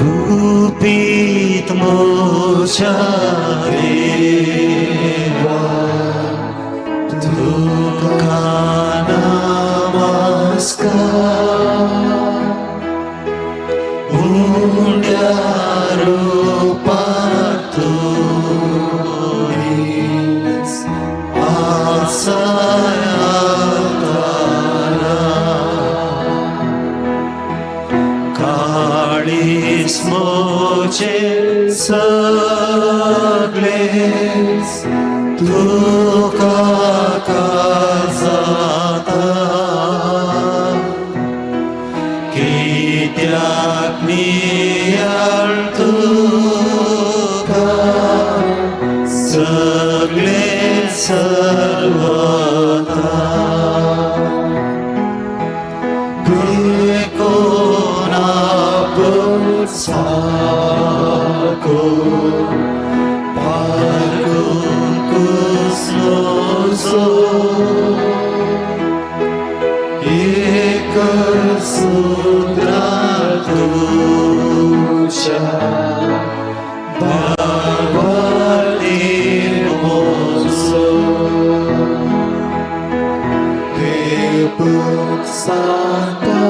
गुपीत म्हज्या देवा तुका नमस्कार उंड्या रुपांत तुमीच आसाय अवतारा. काळीज म्हजें सगळेंच तुका जाता कित्याक नियाळ तुका सगळें सर्वता देखून आपूण सारको पारखूंकच नजो एक उतरान तुज्या भावार्ती म्हजो देवपूत सांगता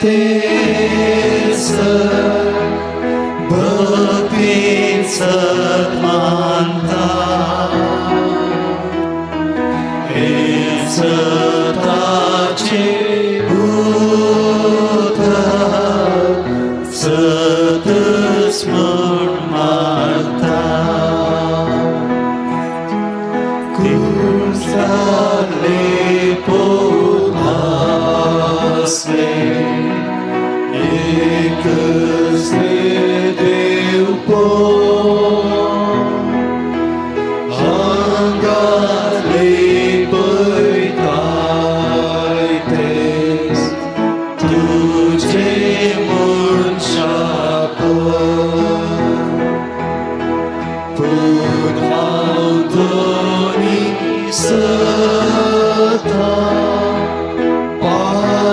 थंयसर भक्तीन सत मानता हें सताचें उतर सतच म्हूण मानता कुर्सार लेपून आसलें एकच देवपण हांगा लिपयताय तेंच तुजें मनशापण पूण हांव धनी सदां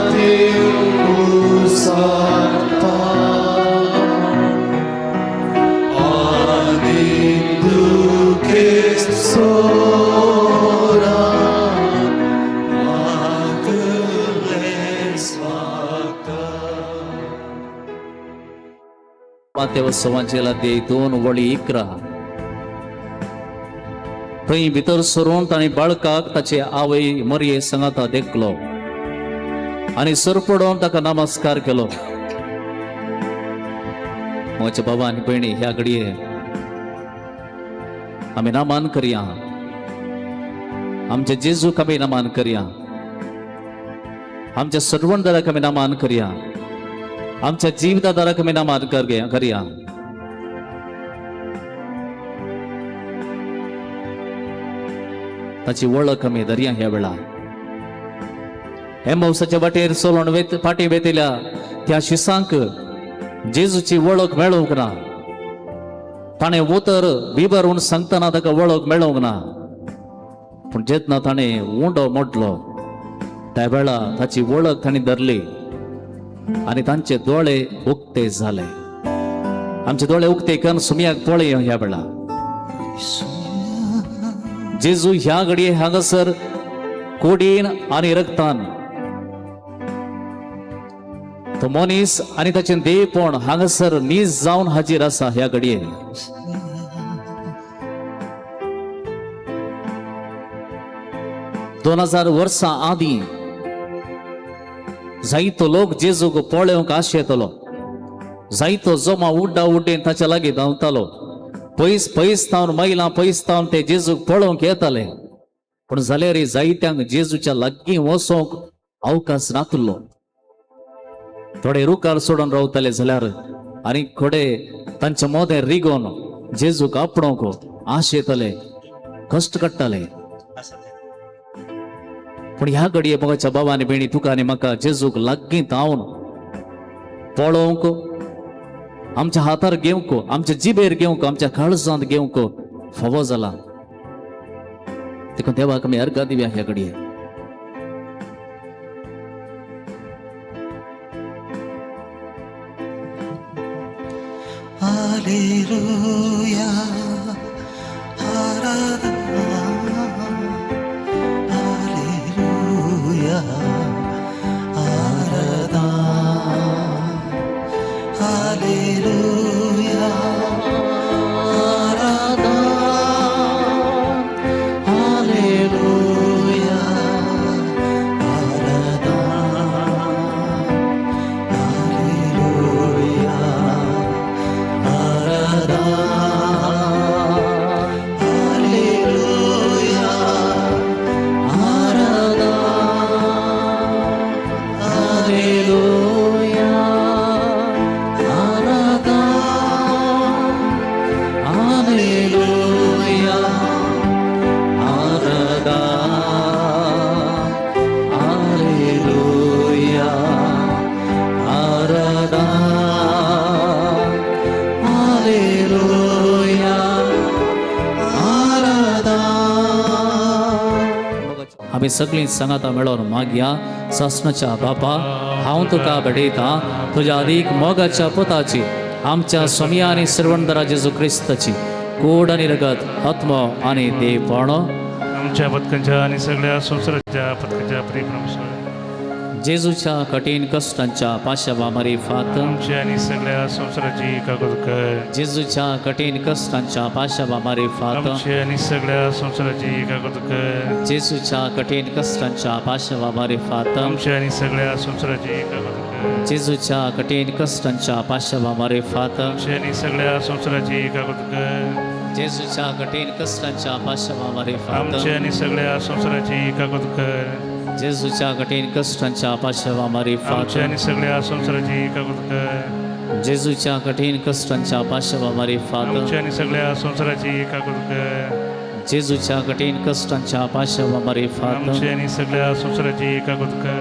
पातयेवन सांगता आनी दुखेस्त सोरां मागलेंच मागता. मातेव सुवांजेल अध्याय 2 वळी 11. थंय भितर सरून तांणी बाळकाक ताचे आवय मरये सांगाता देखलो आनी सरपडोवन ताका नमस्कार केलो. म्हज्या बाबा आनी भयणी, ह्या घडये आमी नमन करया आमच्या जेजूक, आमी नमन करया आमच्या सोडवणदाराक, आमी नमन करया आमच्या जिवितादाराक, आमी नमन करया करया. ताची वळख आमी धरया ह्या वेळा. एम्मावसाच्या वाटेर चलोवन वेत फाटीं वेतेल्या त्या शिसांक जेजूची वळख मेळोवंक ना. ताणें उतर विवरून सांगतना ताका वळख मेळोवंक ना, पूण जेन्ना ताणें उंडो मोडलो त्या वेळा ताची वळख तांणी धरली आनी तांचे दोळे उक्ते जाले. आमचे दोळे उक्ते करून सुमयाक पळय ह्या वेळा. जेजू ह्या घडये हांगासर कोडीन आनी रक्तान तो मनीस आनी ताचें देवपण हांगासर नीज जावन हाजीर आसा ह्या घडये. 2000 वर्सां आदीं जायतो लोक जेजूक पळोवंक आशेतलो. जायतो जमा उड्डा उड्डेन ताच्या लागीं धांवतालो. पयस पयस थावन मैलां पयस थावन ते जेजूक पळोवंक येताले. पूण जाल्यार जायत्यांक जेजूच्या लागीं वचोंक अवकाश नातलो. थोडे रुखार सोडून रावताले जाल्यार आनी थोडे तांच्या मोदें रिगोवन जेजूक आपणोवंक आशेताले, कश्ट काडटाले. पूण ह्या घडये मोगाच्या बाबा आनी भयणी, तुका आनी म्हाका जेजूक लागीं धांवन पळोवंक, आमच्या हातार घेवंक, आमच्या जिबेर घेवंक, आमच्या काळजांत घेवंक फावो जाला. देखून देवाक आमी अर्घा दिवया ह्या घडये. हालेलुया आराधना हालेलुया आराधना हालेलुया आराधना हालेलुया आराधना हालेलुया आराधना हालेलुया आराधना हालेलुया आराधना हालेलुया आराधना हालेलुया आराधना हालेलुया आराधना. आमी सगळीं सांगाता मेळोन मागया. सासणाच्या बापा, हांव तुका भेटयता तुज्या अदीक मोगाच्या पुताची, आमच्या स्वामी आनी सर्वंदरा जेजू क्रिस्ताची कोड आनी रगत, आत्मो आनी देवपण आमच्या पथकांच्या आणि सगळ्या संसाराच्या पथकांच्या प्रेम जेजूच्या कठीण कश्टांच्या पाशावा मारिफात आमची आणि सगळ्या संसाराची कागद कर. जेजूच्या कठीण कश्टांच्या पाशावा मारिफात आमची आणि सगळ्या संसाराची कागद कर. जेजूच्या कठीण कश्टांच्या पाशावा मारिफात आमची आणि सगळ्या संसाराची कागद कर. जेजूच्या कठीण कश्टांच्या पाशावा मारिफात आमची आणि सगळ्या संसाराची कागद कर. जेजूच्या कठीण कश्टांच्या पाशावा मारिफात आमची आणि सगळ्या संसाराची कागद कर. जेजूच्या कठीण कश्टांच्या पाशावा मारिफात आमची आणि सगळ्या संसाराची कागद कर. जेजूच्या कठीण कश्टांच्या पाशावा मारिफात आमची आणि सगळ्या संसाराची कागद कर. जेजूच्या कठीण कश्टांच्या पाशावा मारिफात आमची आणि सगळ्या संसाराची कागद कर.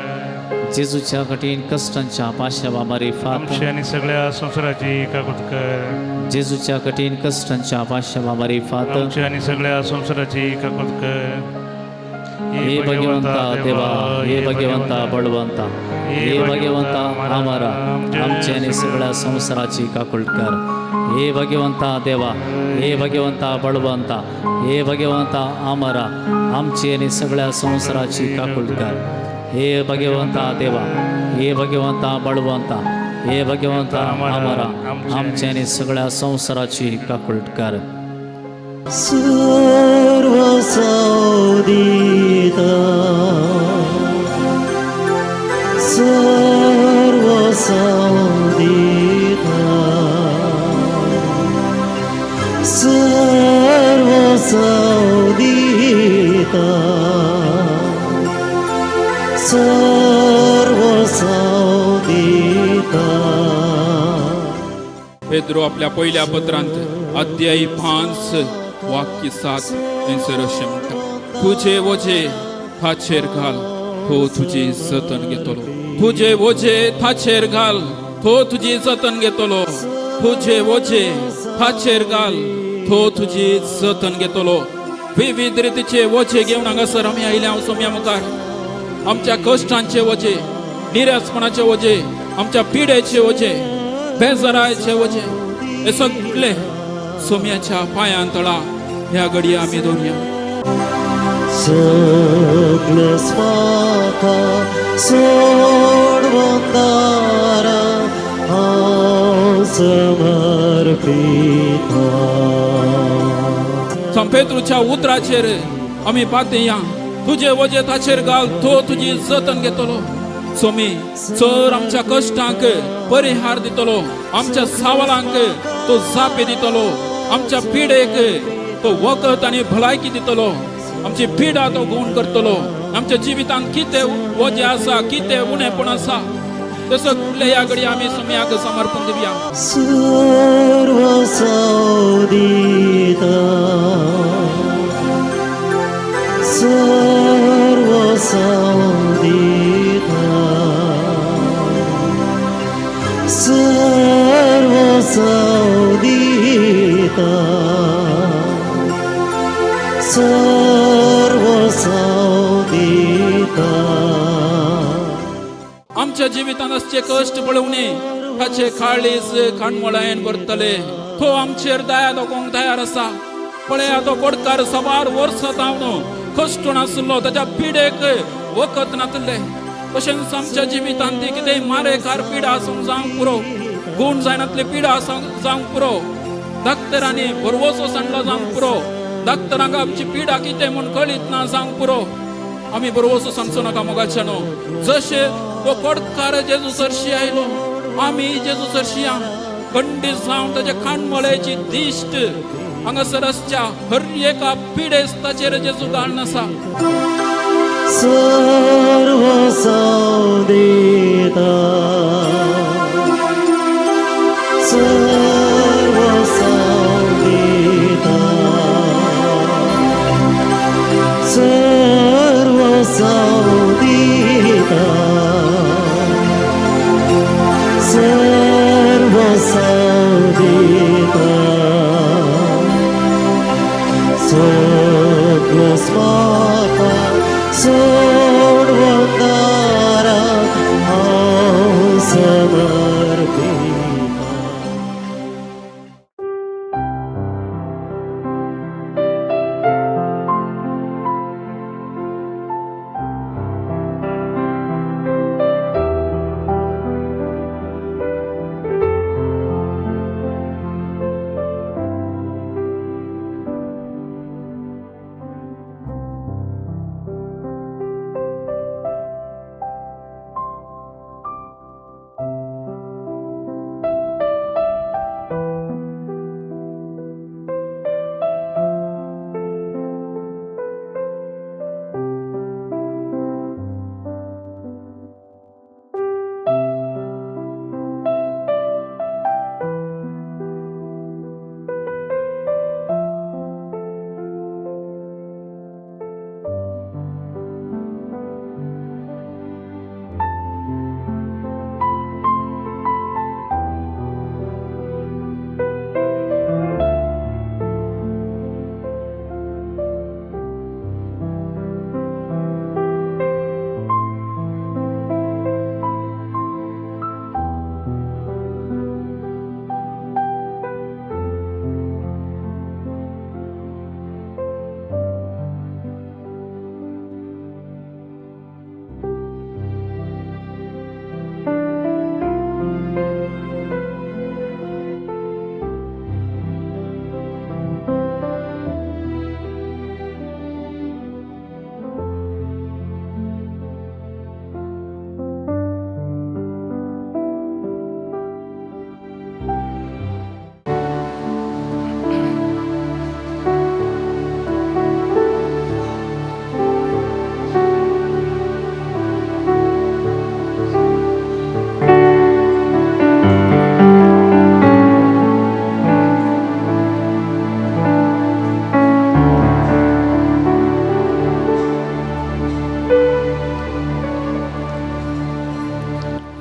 जेजूच्या कठीण कश्टांच्या पाशावा मारिफात आमची आणि सगळ्या संसाराची कागद कर. जेजूच्या कठीण कश्टांच्या पाशावा मारिफात आमची आणि सगळ्या संसाराची कागद कर. हे भगवंता देवा, हे भगवंता बळवंता, हे भगवंता आमारा, आमच्या आणि सगळ्या संसाराची काकुळट कर. हे भगवंता देवा, हे भगवंता बळवंता, हे भगवंता आमारा, आमची आणि सगळ्या संसाराची काकुळट कर. हे भगवंता देवा, हे भगवंता बळवंता, हे भगवंता आमारा, आमच्या आणि सगळ्या संसाराची काकुळट कर. सर्व सौदिता सर्व सौदिता सर्व सौदिता सर्व सौदिता. पेद्रो आपल्या पहिल्या पत्रांत अध्यायी 5 वाक्य 7 थंयसर अशें म्हणटा, तुजे वजे थाचेर घाल, तो तुजी जतन घेतलो. तुजे वजे थाचेर घाल, तो तुजी जतन घेतलो. तुजे वजे थाचेर घाल, तो तुजी जतन घेतलो. विविध रितीचे वजे घेवन हांगासर आमी आयले हांव सोम्या मुखार. आमच्या कश्टांचे वजे, निरासपणाचे वजे, आमच्या पिडेचे वजे, बेजाराचे वजे, हे सगळे सोम्याच्या पांयान तळा ह्या घडये आमी दवरुया. सगळं स्वाका सोडवंदारा हांव समर्पिता. संपेत्रूच्या उतराचेर आमी पातया, तुजे वजे ताचेर घाल, तो तुजी जतन घेतलो. सोमी चर आमच्या कश्टांक परिहार दितलो, आमच्या सवालांक तो जापे दितलो, आमच्या पिडेक तो वखद आनी भलायकी दितलो, आमची पिडा तो गुण करतलो. आमच्या जिवितांत कितें वजें आसा, कितें उणेपण आसा, ते सगळे ह्या घडये आमी सोम्याक समर्पण दिवया. सर्व सौदिता सर्व सौदिता सर्व सौदिता सर्व सौदिता. आमच्या जिवितांत आसचे कश्ट पळोवणे ताचे काळीज काणमळायन भरतले. तो आमचेर दया दाखोवंक तयार आसा. पळया, तो बोडकार सवार वर्सां जावन कश्टून आसलो, ताच्या पिडेक वखद नातले. तशेंच आमच्या जिवितांत ती कितेंय मारेकार पिडा आसूंक जावंक पुरो, गूण जायनातली पिडा आसूंक जावंक पुरो, डाक्टरांनी भरवसो सांडलो जावंक पुरो, डाक्टरांक आमची पिडा कितें म्हूण कळीत ना जावंक पुरो, आमी भरवसो सांगचो नाका मोगाच्यानो. जशें तो पडकार जेजू सरशी आयलो, आमी जेजू सरशी या. खंडीत जावन ताच्या खांडमळ्याची दिश्ट हांगासर आसच्या हर एका पिडेस्ताचेर जेजू घालून आसा. सर्व देता, सर्व देता, सर्व देता, सर्व देता, सगळं स्वाता सोडवणारा हांव समर्पिता.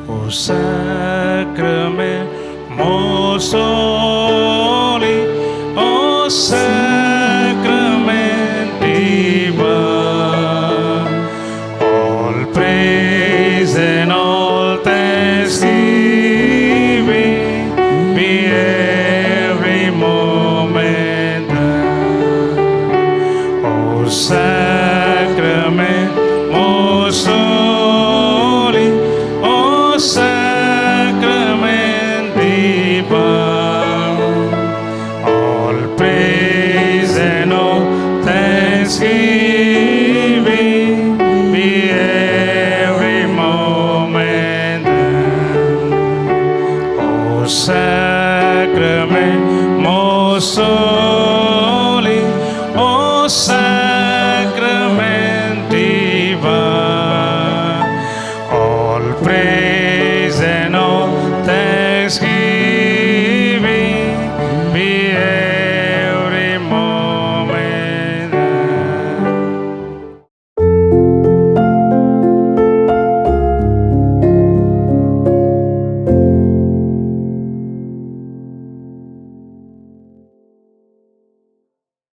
O sacrament most holy, O sacrament divine, all praise and all thanksgiving be every moment thine. O sacrament most holy, O sacrament divine, all praise and all thanksgiving be every moment thine. O sacrament most holy, O sacrament